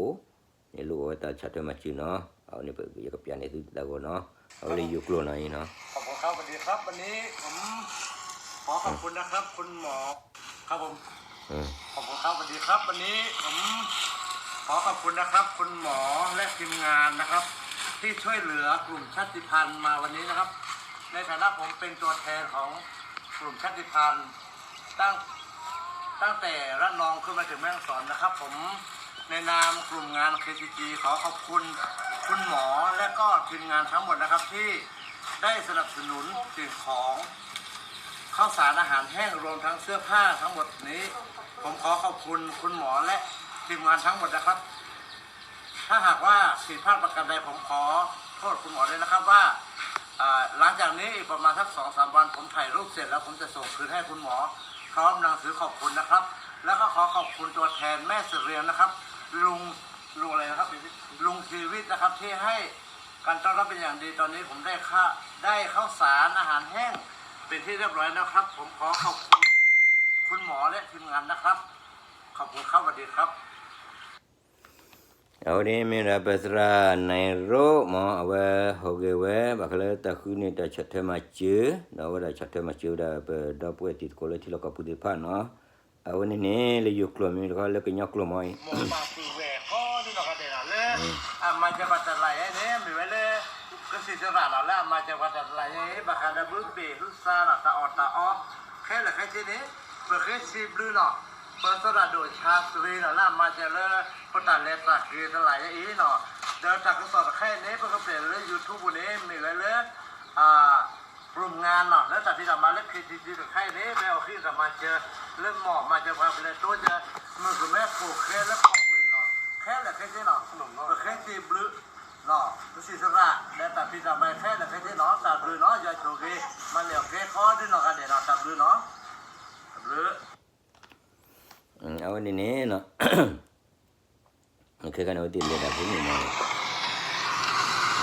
န့ၣ်လိၣ်အဝဲတၢ်ဆီၣ်ထွဲမၤစၢၤနီၤ, အဝဲန့ၣ် ယကပာ်န့ၢ်သုတၢ်ဂီၤနီၤ, အဝဲလၢယိၤကျိာ်နီၤအံၤနီၤ. ขอบคุณครับ สวัสดีครับ วันนี้ผมขอขอบคุณนะครับ คุณหมอ ครับผม ขอบคุณครับ สวัสดีครับ วันนี้ผมขอขอบคุณนะครับ คุณหมอและทีมงานนะครับ ที่ช่วยเหลือกลุ่มชาติพันธุ์มาวันนี้นะครับ ในฐานะผมเป็นตัวแทนของกลุ่มชาติพันธุ์ ตั้ง ตั้งแต่ระนองขึ้นมาถึงแม่ฮ่องสอนนะครับ ผมในนามกลุ่มงาน เค ซี จี ขอขอบคุณ คุณหมอและก็ทีมงานทั้งหมดนะครับที่ได้สนับสนุนสิ่งของข้าวสารอาหารแห้งรวมทั้งเสื้อผ้าทั้งหมดนี้ ผมขอขอบคุณคุณหมอและทีมงานทั้งหมดนะครับ ถ้าหากว่าผิดพลาดประการใดผมขอโทษคุณหมอด้วยนะครับว่าอ่าหลังจากนี้อีกประมาณสักสองสามวันผมถ่ายรูปเสร็จแล้วผมจะส่งคืนให้คุณหมอพร้อมหนังสือขอบคุณนะครับ แล้วก็ขอขอบคุณตัวแทนแม่เสรียงนะครับลุงลุงอะไรนะครับลุงชีวิตนะครับที่ให้การต้อนรับเป็นอย่างดีตอนนี้ผมได้ข้าได้ข้าวสารอาหารแห้งเป็นที่เรียบร้อยแล้วครับผมขอขอบคุณคุณหมอและทีมงานนะครับขอบคุณครับสวัสดีครับ အဝဲန့ၣ်မ့ၢ်ဒၣ်ပသရၣ်နဲၣ်ရိမး အဝဲဟူးဂဲၤဝဲ ဘၣ်ဃးလၢတၢ်ဃုန့ၢ်တၢ်ဆီၣ်ထွဲမၤစၢၤ ဒီးအဝဲဒၣ်ဆီၣ်ထွဲမၤစၢၤဝဲဒၣ်ပဒီပုၢ်ဝဲၢ်တံၤသကိးလၢထံလီၢ်ကီၢ်ပူၤသ့ၣ်တဖၣ်နီၤ အဝဲန့ၣ်န့ၣ် လၢယိၤကျိာ်မ့ၢ်တခီ လၢကညီကျိာ်မးအံၤ အမၤစၢၤပှၤတၢ်လၢယဲန့ၣ် မ့ၢ်ဝဲလၢ ကစံးစရၣ်နီၤ လၢအမၤစၢၤပှၤတၢ်လၢယဲ ဘၣ်ဃးဒီးဘုပ့ၤဟုသါနီၤ တၢ်အီၣ်တၢ်အီ ခဲလၢာ်ခဲဆ့န့ၣ် ပဃ့စံးဘျုးနီၤ ပသရၣ်ဒိၣ်ဆါတရံးနီၤ လၢအမၤစၢၤလၢ ပတၢ်လဲၤတၢ်က့ၤတလၢ်ယဲအံၤနီၤ ဒီးတၢ်ကစီၣ်တခါအံၤန့ၣ် ပကပျဲၢ်လၢ YouTube ပူၤန့ၣ် မ့ၢ်ဝဲလၢ ပရူမငါနီၤ လၢတၢ်ဖံးတၢ်မၤလၢ KTG တခါအံၤန့ၣ် မ့ၢ်အီၣ်ဃံတၢ်မၤစၢၤ လၢမီၢ်မၤစၢၤပှၤပလဲၤတိစၢၤ မုၢ်ကမဲခိၣ်ဃဲလၢကီၢ်ဝ့ၤနီၤ ခဲလၢာ်ခဲဆ့နီၤ ပဃ့စံးဘျုး ပစံးစရၣ် လၢတၢ်ဖံးတၢ်မၤခဲလၢာ်ခဲဆ့နီၤ တၢ်ဘျုးနီၤ ယွၤဆိၣ်ဂ့ၤ မၤန့ၢ်အီၣ်ကဲဃီဒုနီၢ်ဂၤဒဲးနီၤ တၢ်ဘျုးနီၤ တၢ်ဘျုး အဝဲန့ၣ်န့ၣ် ခဲခါန့ၣ် အဝဲသ့ၣ်လဲၤတၢ်ဖိန့ၣ်နီၤ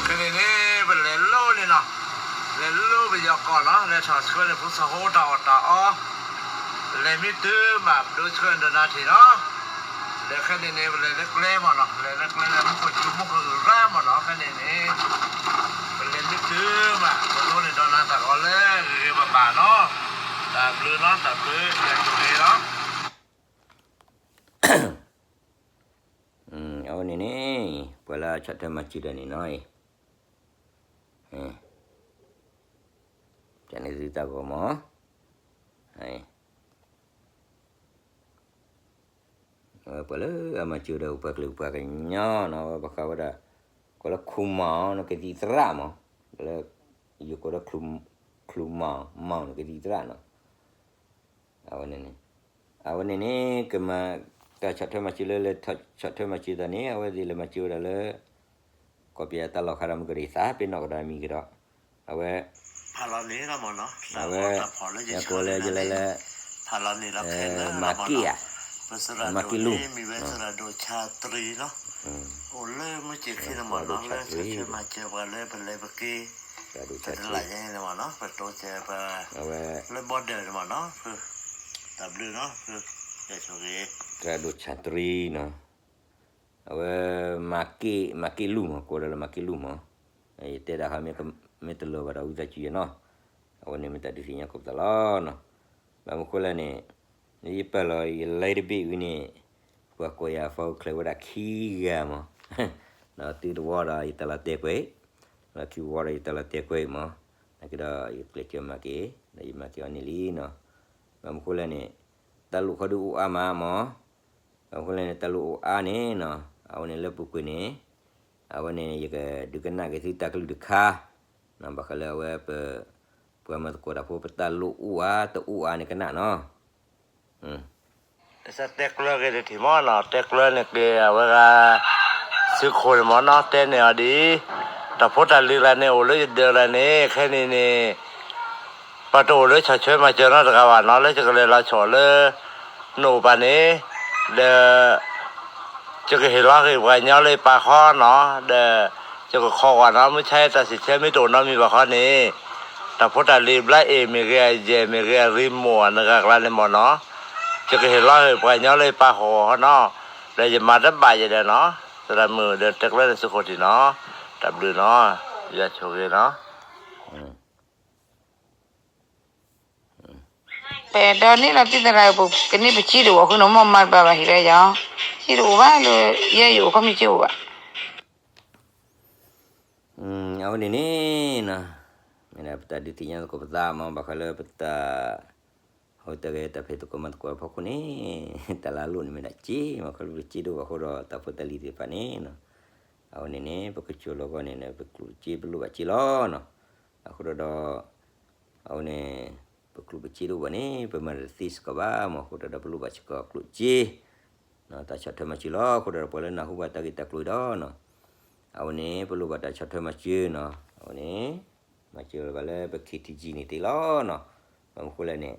ခဲန့ၣ်န့ၣ် ပလဲၤလိၣ်န့ၣ်နီၤ လဲၤလိၣ်ပယီၤကီၢ်နီၤ လဲၤထီၣ်ဆှၢန့ၣ် ဖိသၣ်ဖိတၢ်အီၣ်တၢ်အီ လဲၤမ့ၢ်တုၤမး ပဒိဆှၢန့ၣ်ဒီးနၤထံၣ်နီၤ ဒီးခဲန့ၣ်န့ၣ် ပလဲၤလၢကျဲမးနီၤ လဲၤလၢကျဲလၢမူခိၣ်စူၤ မူခိၣ်ရၢမးနီၤ ခဲန့ၣ်န့ၣ် ပလဲၤမ့ၢ်တုၤမး ပဒိန့ၣ်ဒီးနၤတၢ်ဂီၤလၢဂ့ၤဂ့ၤဘၣ်ဘၣ်နီၤ တၢ်ဘျုးနီၤ တၢ်ဘျုး ယွၤဆိၣ်ဂ့ၤနီၤ အဝဲန့ၣ်န့ၣ် ပှၤလၢအဆီၣ်ထွဲမၤစၢၤတၢ်န့ၣ်နီၤအံၤ ကန့ၣ်သုတၢ်ဂီၤမး ပှၤလၢအမၤစၢၤဒီးပှၤကလုာ်ပှၤကညီနီၤ ပဃါဝဲဒၣ် ကိးလၢခူမီၤနီၤ ကသံၣ်သရၣ်မး လၢ ယကိးလၢ ခူမီၤ မီၤနီၤ ကသံၣ်သရၣ်နီၤ အဝဲန့ၣ်န့ၣ် အဝဲန့ၣ်န့ၣ် ကမၤ တၢ်ဆီၣ်ထွဲမၤစၢၤလၢ လဲၤဆီၣ်ထွဲမၤစၢၤတၢ်န့ၣ် အဝဲသ့ၣ်လဲၤမၤစၢၤဝဲဒၣ်လၢ ကီၢ်ပယီၤတၢ်လီၢ်ခါဒီးမုၢ်ကရ့ၣ်သး ပ့ၤနီၣ်ကဒီးမံၤကဒီး အဝဲ ဖးလီၤန့ၣ်လီၤမ့ၢ်နီၤ အဝဲ ယကိးလၢယလဲၤလၢ ဖးလီၤန့ၣ်လီၤ ခဲလၢာ် မၤက့ၢ်ဧါ ပသရၣ်ဒိၣ်န့ၣ် မံၤဝဲသရၣ်ဒိၣ်ဆါတရံးနီၤ အိၣ်လၢမုၢ်စ့ၢ်ခံန့ၣ်မ့ၢ်နီၤ လၢဆီၣ်ထွဲမၤစၢၤပှၤလၢပလဲၤပက့ၤ ပတလးယဲန့ၣ်မ့ၢ်နီၤ ပတိစၢၤပ လၢ border န့ၣ်မ့ၢ်နီၤ တၢ်ဘျုးနီၤ ယဆိၣ်ဂ့ၤ သရၣ်ဒိၣ်ဆါတရံးနီၤ အဝဲ မၤက့ၢ် မၤက့ၢ်လူၢ်မး ကိးဝဲဒၣ်လၢမၤက့ၢ်လူၢ်မး ယတဲဒၣ်ဃီ မ့ၢ်တလၢၤဘၣ်ဒီးဝံသးစူၤယဲနီၤ အဝဲန့ၣ်မ့ၢ်တၢ်ဒုးသ့ၣ်ညါကိးပသးလီၤနီၤ ဘၣ်မနုၤဃိလဲၣ်န့ၣ် ယပာ်လီၤယလဲတဘ့ၣ်ဝံၤန့ၣ် ပှၤကိးယၤ follow ချဲဝဲဒၣ်ခံဂၤမး ဒီးတုၤတဝီဒီးယတၢ်လီၤတဲာ်ကွဲး ဒီးခံဝီဒီးယတၢ်လီၤတဲာ်ကွဲးမး နာ်က့ဒီးယကျဲးစၢးမၤက့ၤ ဒီးယမၤက့ၤအီၤန့ၣ်လံနီၤ ဘၣ်မနုၤဃိလဲၣ်န့ၣ် တၢ်လိၣ်ခီဒုအိၣ်အါမးမး ဘၣ်မနုၤဃိလဲၣ်န့ၣ် တၢ်လိၣ်အိၣ်အါန့ၣ်နီၤ အဝဲန့ၣ်လၢပူၤကွံာ်န့ၣ် အဝဲန့ၣ် ယကဒုးကနၣ်က့ၤသုတၢ်ကလုၢ်တခါ ဘၣ်ဃးလၢအဝဲပ ပှၤမၤသကိးတၢ်ဖိ ပတၢ်လိၣ်အိၣ်အါတအိၣ်အါန့ၣ်ကနၣ်နီၤ တဲကျၢၤက့ၤတထံၣ်မ့ၢ်နီၤ တဲကျၢၤန့ၣ်က့ၤအဝဲဂၤ သုးခိၣ်န့ၣ်မ့ၢ်နီၤ တဲန့ၢ်အီၤဒ်အံၤ, တၢ်ဖိတၢ်လံၤလၢန့ၣ် အိၣ်လၢယဒၢးလၢန့ၣ် ခဲန့ၣ်န့ၣ် ပှၤတအိၣ်လၢဆီၣ်ထွဲမၤစၢၤနီတဂၤဘၣ်နီၤ လၢယကလဲၤလီၤဆီၣ်လၢ နအိၣ်ဘၣ်န့ၣ် ဒီး ယကဟ့ၣ်လီၤက့ၤပှၤကညီလၢယပၢ်ဃီနီၤ ဒီး ယကခိးကွၢ်နီၤ မုၢ်ဆါအံၤတၢ်စံးဆၢမ့ၢ်တအိၣ်နီတမံၤဘၣ်ဃီန့ၣ် တၢ်ဖိတၢ်လံၤဘျါအ့ၣ်မ့ၢ်ဂ့ၤ အယဲၢ်မ့ၢ်ဂ့ၤ အရံမိၢ်အနဂၤကျါန့ၣ်မ့ၢ်နီၤ ယကဟ့ၣ်လီၤက့ၤပှၤကညီလၢယပၢ်ဃီဃီနီၤ ဒီးယမၤတဘၣ်ယဲဒၣ်နီၤ သရၣ်မုၣ်ဒီးတဲကျၢၤန့ၣ်သုးခိၣ်ထံးနီၤ တၢ်ဘျုးနီၤ ယွၤဆိၣ်ဂ့ၤနီၤ ပဒီးန့ၣ်လီၤတံၢ်သရၣ်ပူၤ ကန့ၢ်ပစံးတအိၣ်အဃိန့ၣ် မ့ၢ်မၤတဘၣ်ဘၣ်ဟံၣ်လၢယီၤ စံးတအိၣ်ဘၣ်လၢ ယဲယအိၣ်ခီမ့ၢ်စံးအိၣ်ဘၣ် အဝဲန့ၣ်န့ၣ်နီၤ မ့ၢ်ဒၣ်ပတၢ်ဒုးသ့ၣ်ညါသကိးပသးမး ဘၣ်ဃးလၢပတၢ် ဟိတၢ်ဂဲၤတၢ်ဖံးသကိးမၤသကိးအဖီခိၣ်န့ၣ် တၢ်လၢအလိၣ်န့ၣ်မ့ၢ်ဒၣ်စ့ မ့ၢ်ခီဖျိပစ့ဒိၣ်ဘၣ်အဃိဒီး တၢ်ဖိတၢ်လံၤသ့ၣ်တဖၣ်န့ၣ်နီၤ အဝဲန့ၣ်န့ၣ် ပကစၢၢ်လီၤဂီၢ်န့ၣ် ပကျိၣ်ပစ့ပလိၣ်ဘၣ်စ့လီၤနီၤ. အဃိဒီး အဝဲန့ၣ် ပကျိၣ်ပစ့တအိၣ်ဘၣ်န့ၣ် ပမၤတသ့စ့ၢ်ကီးဘၣ်မး. အဃိဒီးပလိၣ်ဘၣ်စ့ၢ်ကီးကျိၣ်စ့ တၢ်ဆီၣ်ထွဲမၤစၢၤလီၤ. အဃိဒီးပှၤလၢနၢ်ဟူဘၣ်တၢ်ဂ့ၢ်တၢ်ကျိၤဒီးနီၤ အဝဲန့ၣ် ပလိၣ်ဘၣ်တၢ်ဆီၣ်ထွဲမၤစၢၤနီၤ. အဝဲန့ၣ် မၤစၢၤလီၤဘၣ်လၢပ ခ့ထံကံန့ၣ်သ့လီၤနီၤ. ဘၣ်မနုၤဃိလဲၣ်န့ၣ်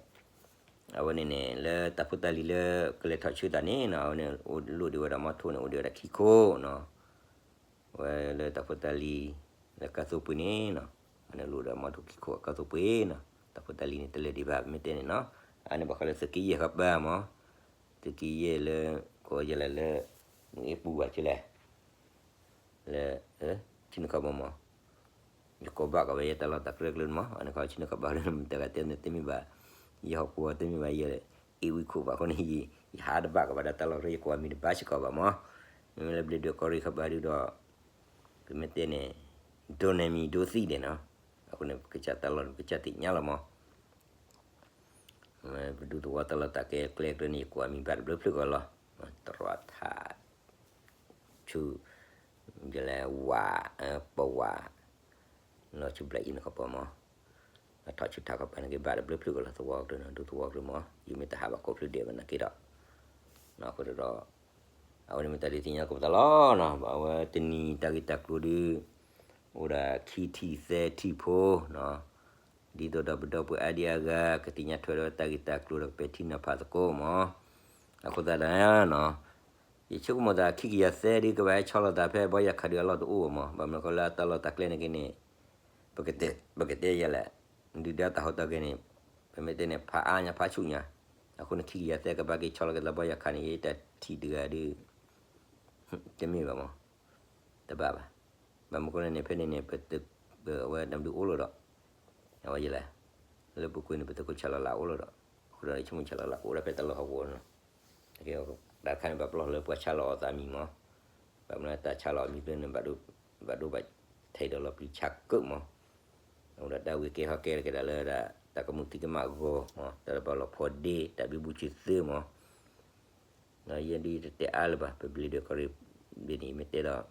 အဝဲန့ၣ်န့ၣ် လၢတၢ်ဖိတၢ်လံၤလၢကလဲၤထီၣ်ဆၢတၢ်န့ၣ်နီၤ အဝဲန့ၣ် အိၣ်လိၣ်ဒံးဝဲဒၣ်မီထိၣ်န့ၣ် အိၣ်ဒံးဝဲဒၣ်ခံခိၣ်နီၤ. ဝဲလၢတၢ်ဖိတၢ်လံၤ လၢကါသိပှ့ၤန့ၣ်နီၤ အဝဲန့ၣ်လိၣ်ဒီးမီထိၣ်ခံခိၣ်အကါသိပှ့ၤနီၤ. တၢ်ဖိတၢ်လံၤန့ၣ် တလၢာ်ဒံးဘၣ် မ့ၢ်တဲန့ၣ်နီၤ. အန့ၣ်ဘၣ်ဃးလၢသုးက့ယဲၢ်ဃီပၤမး သုးက့ယဲၢ်လၢ ကိးယဲၢ်လဲၣ်လၢ မ့ၢ်အ့ၣ်ပူၤဘၣ်ကလဲၣ် လၢ ထံနခီဘီမး ယကိးဘၣ်ကဘၣ်ယဲတၢ်လီၢ်တၢ်ကျဲကျၢမး. အန့ၣ်ခီ ထံနခီဘီန့ၣ် မတၤဂၤတဲန့ၣ် တမ့ၢ်ဘၣ် ယဟီၣ်ကဝီၤ တမ့ၢ်ဘၣ်ယဲ အ့ၣ်ဝံခိၣ်ဘၣ်အဃိန့ၣ် ယဟးတဘၣ်ကဘၣ်ဒီးတၢ်လီၢ်တရၢ ယကိးအမံၤတဘၣ်စ့ၢ်ကီးဘၣ်မး. မ့မ့ၢ်လၢဘျ့ဒွဲၣ်ကီၢ်ရ့ၣ်ဃီပၤဒုဒီး ပမ့ၢ်တဲန့ၣ် ဒိၣ်န့ၢ်မံၤဒိၣ်သံဒဲးနီၤ. အဃိန့ၣ် ပကစၢ်တၢ်လီၢ်န့ၣ် ပကစၢ်သ့ၣ်ညါလီၤမး. ပဒူသဝီတၢ်လီၢ်တၢ်ကျဲကျဲန့ၣ် ယကိးအမံၤဘၣ်တဘျုးဖျၢၣ်ကီးလီၤ. တရီထး ဆူ ယလဲၤဝး ပဝး လီၤဆူဘျးအံၤနခီပီမး. အထီၣ်ဆူထးခီပၤန့ၣ်က့ၤဘၣ်တဘျုးဖျၢၣ်ကီးလီၤ သဝီကျိန့ၣ် ဒူသဝီကျိမး ယမ့ၢ်တဟးဘၣ်ကိးဖျၢၣ်ဒဲးဘၣ်နာ်က့ဒီး အဃိဒီး အဝဲန့ၣ်မ့ၢ်တၢ်ဒုးသ့ၣ်ညါကိးပသးလီၤနီၤ. အဝဲတနံၤတၢ်ဂ့ၢ်တၢ်ကျိၤဒု အိၣ်ဒၣ်ခံထံၣ်သၢထံၣ်ဖိနီၤ. ဒ်သိးဒီးပဒီပုၢ်ဝဲၢ်အါဒံအါဂၤ ကသ့ၣ်ညါထွဲဒီးတၢ်ဂ့ၢ်တၢ်ကျိၤဒီးကပဲာ်ထံနီၤဖးသကိးမး. အဃိသတးဒီးနီၤ ယဆိကမိၣ်သးခံကယၤသၢဒုကဘၣ်ဟဲဆီလီၤသးဖဲဘီယၤခးဒုအလီၢ်တအိၣ်မး. ဘၣ်မနုၤဃိလၢအတၢ်လီၢ်တၢ်ကျဲန့ၣ်က့ၤန့ၣ် ပကတဲ ပကတဲယဲလဲၣ် ဒုၣ်ဒါတၢ်ဟူးတၢ်ဂဲၤန့ၣ် ပမ့ၢ်တဲန့ၣ် ဖးအါညါဖးဆူၣ်ညါ. အဃိန့ၣ်ခံကယၤသၢကဘၣ်က့ၤဆီလီၤက့ၤသးဘီယၤခးန့ၣ် ယတၢ်ထံၣ်တဂၤဒု တမ့ၢ်ဘၣ်မး. တဘၣ်ဘၣ်. ဘၣ်မနုၤဃိလဲၣ်န့ၣ် ဖဲန့ၣ်န့ၣ် ပ အဝဲနမ့ၢ်ဒုးအိၣ်လီၤဒီး အဝဲယဲလဲၣ် လၢပူၤကွံာ်န့ၣ် ပသုးခိၣ်ဆၣ်လီၤလးအိၣ်လီၤဒီး အဃိဒီးယဆိကမိၣ်ဆၣ်လီၤလးကအိၣ်ဒၣ်ဖဲတၢ်လီၢ်ဟီၣ်ကဝီၤ တၢ်တခါန့ၣ် ဘၣ်ပလီၢ်လၢပှၤဆါလီၤအီၤသးမံၤမး. ဘၣ်မနုၤတၢ်ဆါလီၤအမံၤဖျၢၣ်န့ၣ် ဘၣ်ဒိဘၣ်ထံးဒီးလီၤပျံၤဆါကၢၣ်မး. အဝဲဒၣ်တၢ်ဝံၤကဲဟီၣ်ကဲတကဲဒၣ်လၢဒၣ် တၢ်ကမူၣ်သံကမၣ်အဂီၢ်မး တၢ်တဘၣ်လီၤဖီဒ့ တၢ်ဘံဘူဆံသၢမး. ဒီးယဲဒ်တတဲအါလၢၤဘၣ် ပဘျ့ဒွဲၣ်ကီၢ်ရ့ၣ်ဘ့ၣ်န့ၣ် မ့ၢ်တဲဒီး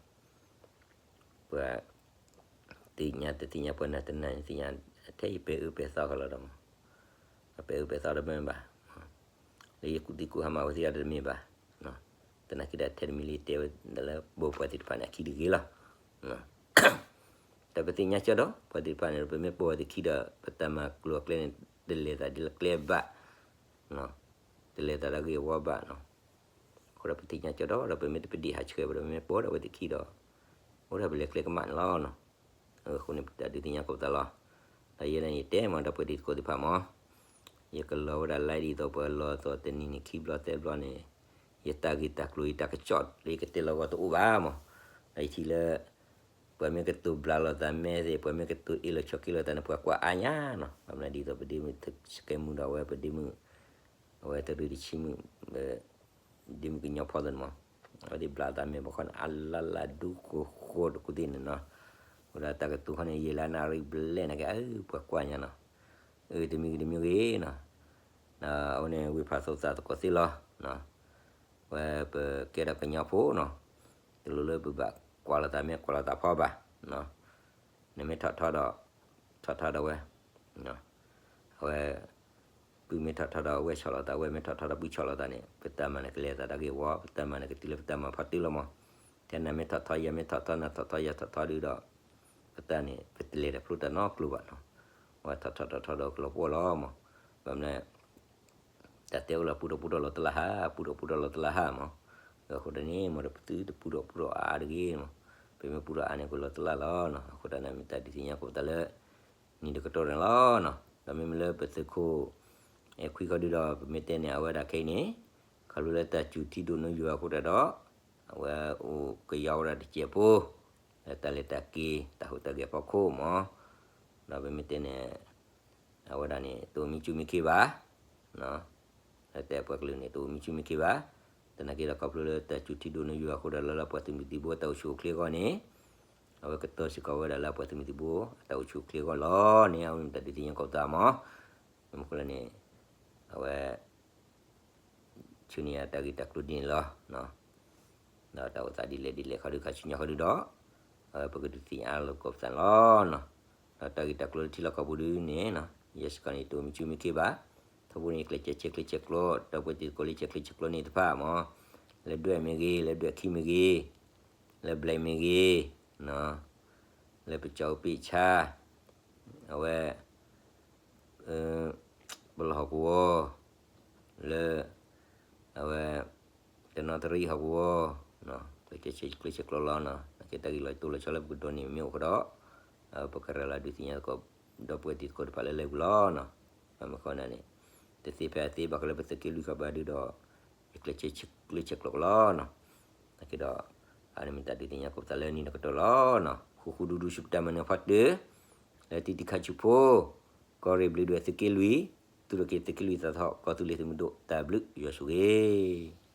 ပှၤ သ့ၣ်ညါတသ့ၣ်ညါ ပှၤနာ်တနာ်န့ၣ်သ့ၣ်ညါ ထဲယပဲာ်အၢပဲာ်သီကလီၤဒီးမး အပဲာ်အၢပဲာ်သီတမ့ၢ်ဘၣ် လၢယကူၣ်သံကူၣ်ဟါမၢ်ဝဲသ့ၣ်အီၤတမ့ၢ်ဘၣ်. သနာ်က့ဒီးထဲတမံၤလၢယတဲဝဲဒၣ်လၢပိာ်ပှၤသ့ၣ်တဖၣ်န့ၣ် အခံတဂ့ၤလီၤ. ဒီးပသ့ၣ်ညါကၠီဒီး ပှၤသ့ၣ်တဖၣ်န့ၣ်ဒီး ပမ့ၢ်ပိာ်ဝဲသ့ၣ်ခံဒီး ပတၢ်မၤကျိၤအကျဲန့ၣ် တလဲၤသးဒ်လၢကျဲဘၣ် တလဲၤသးဒီးဂ့ၢ်ဝီဘၣ်နီၤ. အဃိဒီးပသ့ၣ်ညါကၠီဒီး ဒီးပမ့ၢ်တပဒ့ၣ်ဟးဆှဲးဘၣ်ဒီး ပမ့ၢ်ပိာ်ဒီးဝဲသ့ၣ်ခံဒီး အိၣ်ဒၣ်ပလဲၤကျဲကမၣ်န့ၣ်လီၤနီၤ. အဃိန့ၣ် ပတၢ်ဒုးသ့ၣ်ညါကိးပသးလီၤ. ဒီးယဲဒၣ်န့ၣ် ယတဲမးဒီးပှၤတံၤသကိးသ့ၣ်တဖၣ်မး ယကလီၤဝဲဒၣ် live ဒ်သိးပလီၤသိးတနံၤန့ၣ် ခံဘျီသၢဘျီန့ၣ် ယတၢ်ဂ့ၢ်တၢ်ကျိၤ ယတၢ်ကစီၣ်လၢယကတဲလီၤဂီၢ်တအိၣ်ဘၣ်မး. ဒီးယထံၣ်လၢ ပှၤမ့ၢ်ကတိၤဘျးလိာ်သးမဲသ့ၣ် ပှၤမ့ၢ်ကတိၤအ့ၣ်လိာ်ဆိးက့လိာ်သးန့ၣ် ပှၤကွၢ်အါညါနီၤ. ဘၣ်မနုၤဒ်သိးပဒ့မုၣ်စကဲမူဒီးအဝဲပဒ့မုၣ် အဝဲတရံးတဆံမုၣ် ဒ့မုၣ်ကညီဖိသ့ၣ်န့ၣ်မး အဝဲသ့ၣ်ဘျးသးမဲာ်ဘၣ်ဃီန့ၣ် အလၢ်လၢ်ဒူဃိဃိတကူၣ်သ့ၣ်န့ၣ်နီၤ. အဃိဒီးတၢ်ကတိၤခီန့ၣ် ယဲလၢနၣ်ရံၣ်ဘျဲၣ်နာ်က့ အၢ ပှၤကွၢ်ညါနီၤ. အၢ တမံၤဂ့ၤတမံၤဂ့ၤနီၤ. အဝဲန့ၣ်ဝံဖးသိသးသကိးသ့လီၤ. ဝဲပကဲဒီးကညီဖိနီၤ. တလိၣ်လၢပဘၣ်ကွၢ်လိာ်သးမဲာ်ကွၢ်လိာ်သးဖီဘၣ်. နမ့ၢ်ထီၣ်ထီဒီး ထီၣ်ထီဒီးဝဲ အဝဲ ပုၢ်မ့ၢ်ထီၣ်ထီဒီးဝဲၢ်ဆီၣ်လီၤသး ဝဲၢ်မ့ၢ်ထီၣ်ထီဒီးပုၢ်ဆီၣ်လီၤသးန့ၣ် ပတၢ်မၤန့ၣ်ကလဲၤသးဒီးဂ့ၢ်ဝီ ပတၢ်မၤန့ၣ်ကတုၤလၢပတၢ်မၤဖီတုၤလီၤမး. ထဲနမ့ၢ်ထီၣ်ထီယၤမ့ၢ်ထီၣ်ထီ နထီၣ်ထီယၤထီၣ်ထီဒုဒီး ပတၢ်န့ၣ် ပတလဲၤတဖျိတၢ်နီတကျိၤဘၣ်နီၤ. အဝဲထီၣ်ထီထီထီဒီးကလီၤပှီၢ်လီၤမး. ဘၣ်မနုၤ တၢ်တဲအိၣ်လၢပူထီၣ်ပူထီၣ်လီၤတလၢ်ဟါ ပူထီၣ်ပူထီၣ်လီၤတလၢ်ဟါမး. အဃိဒီးန့ၣ် မ်ပသုတပူထီၣ်ပူထီၣ်အါအါတဂ့ၤမး. ပမ့ၢ်ပူထီၣ်အါန့ၣ် ကလီၤတလၢ်လီၤနီၤ. အဃိသတးန့ၣ် မ့ၢ်တၢ်ဒုးသ့ၣ်ညါကိးပသးလၢ နံၤတကတီၢ်န့ၣ်လီၤနီၤ. ဒီးမ့မ့ၢ်လၢပသုးခိၣ် အဲၣ်ခွံခီဒုဒီး ပမ့ၢ်တဲန့ၣ် အဝဲဒၣ်ခဲအံၤန့ၣ် ခီဖျိလၢတၢ်စူၤထံဒိၣ်နီၢ်ယိၤအဃိသတးဒီး အဝဲအိၣ်ကယီဝဲဒၣ်တစဲးဖိ လၢတၢ်လဲၤတၢ်က့ၤ တၢ်ဟူးတၢ်ဂဲၤဖီခိၣ်မး. ဒီးပမ့ၢ်တဲန့ၣ် အဝဲဒၣ်န့ၣ် တအိၣ်မံဆူၣ်မံခ့ဘၣ် လၢတဲပှၤကလုာ်န့ၣ် တအိၣ်မံဆူၣ်မံခ့ဘၣ်. သနာ်က့ဒီးခီဖျိလၢတၢ်စူၤထံဒိၣ်နီၢ်ယိၤအဃိဒီး လၢလၢပှၤသုးမုၢ်သံၣ်ဘိအတၢ်အိၣ်ဆူၣ်အိၣ်ချ့အဂီၢ်န့ၣ် အဝဲကတီၤစ့ၢ်ကီးဝဲဒၣ်လၢပှၤသုးမုၢ်သံၣ်ဘိအတၢ်အိၣ်ဆူၣ်အိၣ်ချ့အဂီၢ်လီၤန့ၣ် အဝဲမ့ၢ်တၢ်ဒုးသ့ၣ်ညါကိးပသးမး. မ့ၢ်မနုၤလဲၣ်န့ၣ် အဝဲ ဆူညါတၢ်ဂ့ၢ်တၢ်ကျိၤဒ်န့ၣ်လီၤ. ဒီးတၢ်အိၣ်သးဒ်လဲၣ်ဒ်လဲၣ်ခီဒုး ခါဆူညါခီဒုးဒီး ပကဒုးသ့ၣ်ညါလီၤကီးပသးန့ၣ်လီၤ. ဒီးတၢ်ဂ့ၢ်တၢ်ကျိၤလၢထံလီၢ်ကီၢ်ပူၤဒုန့ၣ် ယဲစ့ၢ်ကီးန့ၣ် တအိၣ်မံၤစုမံၤခ့ဘၣ်. ထီဘိန့ၣ် ကျဲးစၢးဆဲးကျိးဆဲးကျၢ ဒီပုၢ်ဝဲၢ်တံၤသကိးလၢဆဲးကျိးဆဲးကျၢန့ၣ်တဖၣ်မ့ၢ် လၢဒွဲၣ်မ့ၢ်ဂ့ၤ, လၢဒွဲၣ်ခံမ့ၢ်ဂ့ၤ, လၢ black မ့ၢ်ဂ့ၤ, လၢပကၠီပ့ၣ်ဆါ, အဝဲ ပလီၢ်ဟီၣ်ကဝီၤ, လၢ အဝဲ တနီသရံၣ်ဟီၣ်ကဝီၤ, ကျဲးစၢးဆဲးကျိးဆဲးကျၢလီၤ. နာ်က့တၢ်ဂ့ၢ်လီၤတိၢ်လီၤဆီလၢပကဒိးန့ၢ်မ့ၢ်အိၣ်ဃိဒီး ပကရၤလီၤဒုးသ့ၣ်ညါသကိး ဒီပုၢ်ဝဲၢ်တံၤသကိးတဖၣ်လၢလၢပူၤလီၤ. ဘၣ်မနုၤဃိန့ၣ် တသ့ဖဲအသ့ဘၣ်ဃးလၢပသုးက့လွံၢ်ဃီဘၣ်ဒုးဒီး ယကျဲးစၢးဆဲးကျိးဆဲးကျၢကလီၤ. နာ်က့ဒီး အန့ၣ်မ့ၢ်တၢ်ဒုးသ့ၣ်ညါကီးပသးလၢနံၤနကတီၢ်လီၤ. ဃူဃူဒူဒူဆူၣ်ကတၢၢ်မၤနၢၤဖးတၢၢ် လၢတံၤတံၤခါဆူၣ်ဖိ ကီၢ်ရ့ၣ်ဘျုးဒွဲၣ်သုးက့လွံၢ် သူၣ်ထီၣ်က့ၤသုးက့လွံၢ်သးထီၣ် ကီၢ်သူလ့ၤသုးမုၢ်ဒိၣ် တၢ်ဘျုးယွၤဆိၣ်ဂ့ၤ